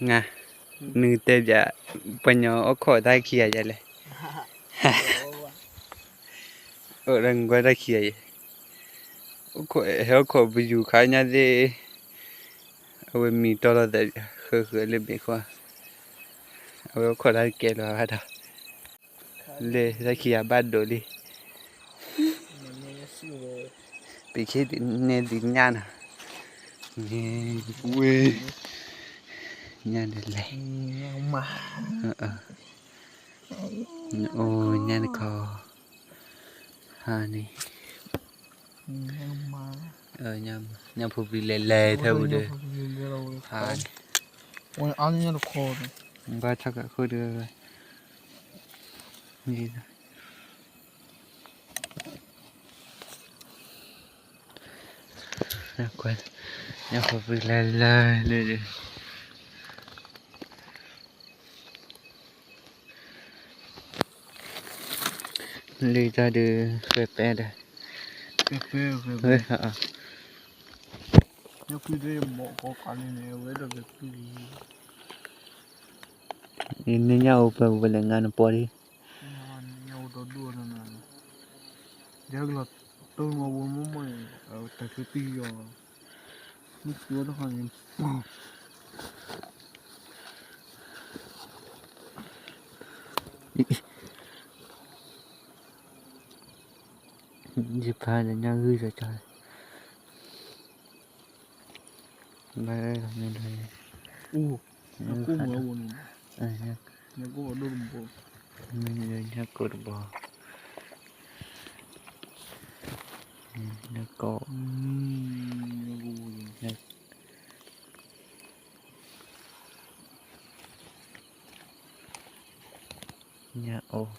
နတဲပၠး, ပှၤညီအိၣ်ခိးတၢ်ခံဂၤယဲလဲၣ်, အိၣ်ဒီးနကွၢ်တၢ်ခံဂၤယဲ, ဟဲအိၣ်ခိးပယူၤခါညါသ့ၣ်, အဝဲမံတီၢ်လီၤသး ဃၢဃၢလၢမ့ၢ်ဃီ, အဝဲအိၣ်ခိးတၢ်တကဲလီၤဘၣ်ဒီး, လၢတၢ်ခံဂၤဘၣ်ဒိးလံ ပကဟ့ၣ်ဒုးနဲၣ်ဒုးညၣ်နီၤ, ဝ့ၢ်, ညၣ်ဒ်လဲၣ်, အိၣ်ညၣ်တခီ, ဟါန့ၣ်, ညၣ်ဖိပျံၤလဲၤလဲၤထဲပူၤဒီး, ဟါန့ၣ်, ဘၣ်ထီၣ်ကးခိၣ်ဒီး, ညၣ်ဖိပျံၤလဲၤလဲၤလၢ လံတၢ်ဒုး ဃဲၤပဲဒီး, ယန့ၢ်ညၣ်အိၣ်ပှဲၤပှဲၤလဲၣ် ငါနပီၢ်လံ, တၢ်ကလီၤတိၢ်မီၤဝဲမ့ၢ်မ့ၢ်, တၢ်ကလီၤပံယီၤ, မ့ၢ်သူဝဲတခီန့ၣ် ယဖးဒီးညၣ်ဂုၢ်ကီကီ, ဘၣ်လီၤမ့ၢ်ဒီး, အိၣ်, ညၣ်ကိၢ်မ့ၢ်အိၣ်န့ၣ်, ညၣ်ကိၢ်တဘီ, ညၣ်ကိၢ်, ညၣ်အိၣ်,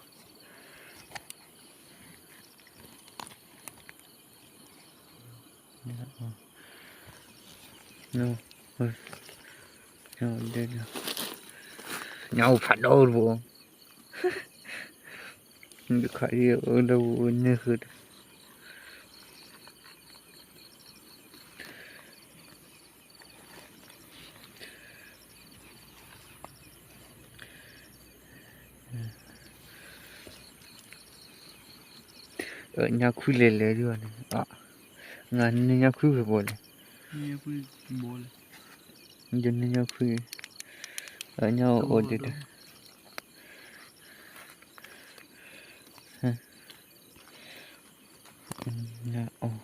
ညၣ်အိၣ်ဖးဒိၣ်တဘိ, တခါအံၤအိၣ်ဒီးပူၤန့ၢ်ဃုာ်ဒီး ညၣ်ခွံလဲၤလဲၤဒံးဘၣ်န့ၣ်, နန့ၢ်ညၣ်ခွံဝဲဘိလဲၣ်, ယန့ၢ်ညၣ်ခွံ, ညၣ်အိၣ်ဒံးဒီး, ညၣ်အိၣ်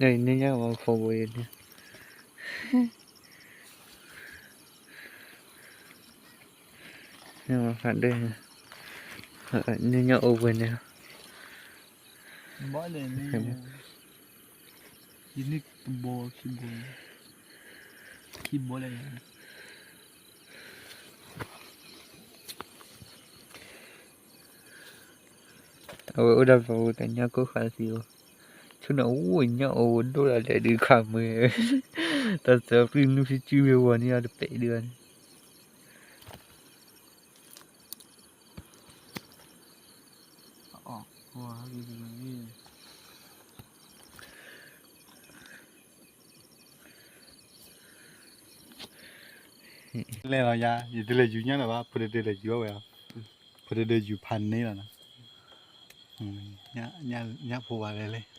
န့ၢ်ညၣ်ဝဲဖိဘိယန့ၣ်, န့ၢ်ညၣ်အိၣ်ဝဲန့ၣ်လီၤ, ဘၣ်လဲၣ်န့ၣ်, ယန့ၢ်တဘီခံဘီ, ခံဘီလဲၣ်န့ၣ် အဝဲအိၣ်ဒီးပှၤဝဲတၢ်ညၣ်ကိၢ်ဃာ်သံအီၤ, ဆိနအိၣ်ညၣ်အိၣ်ဝဲဒိၣ်ဒၣ်လဲာ်ဒုးခးမုာ်, တၢ်သၢပျုၢ်နုၢ်ဖံစုဝဲဝီၤန့ၢ်အီၤတပဲာ်ဒံးဘၣ်န့ၣ်, လဲၤလီၤယၤ ယတလဲၤယူၤညၣ်လၢၤဘၣ် ဖိတဒုလဲၤယူၤဝဲလီၤ, ဖိတဒုယူၤဖးန့ၢ်လီၤနီၤ, ညၣ်ဖိဝဲလဲၣ်လဲၣ်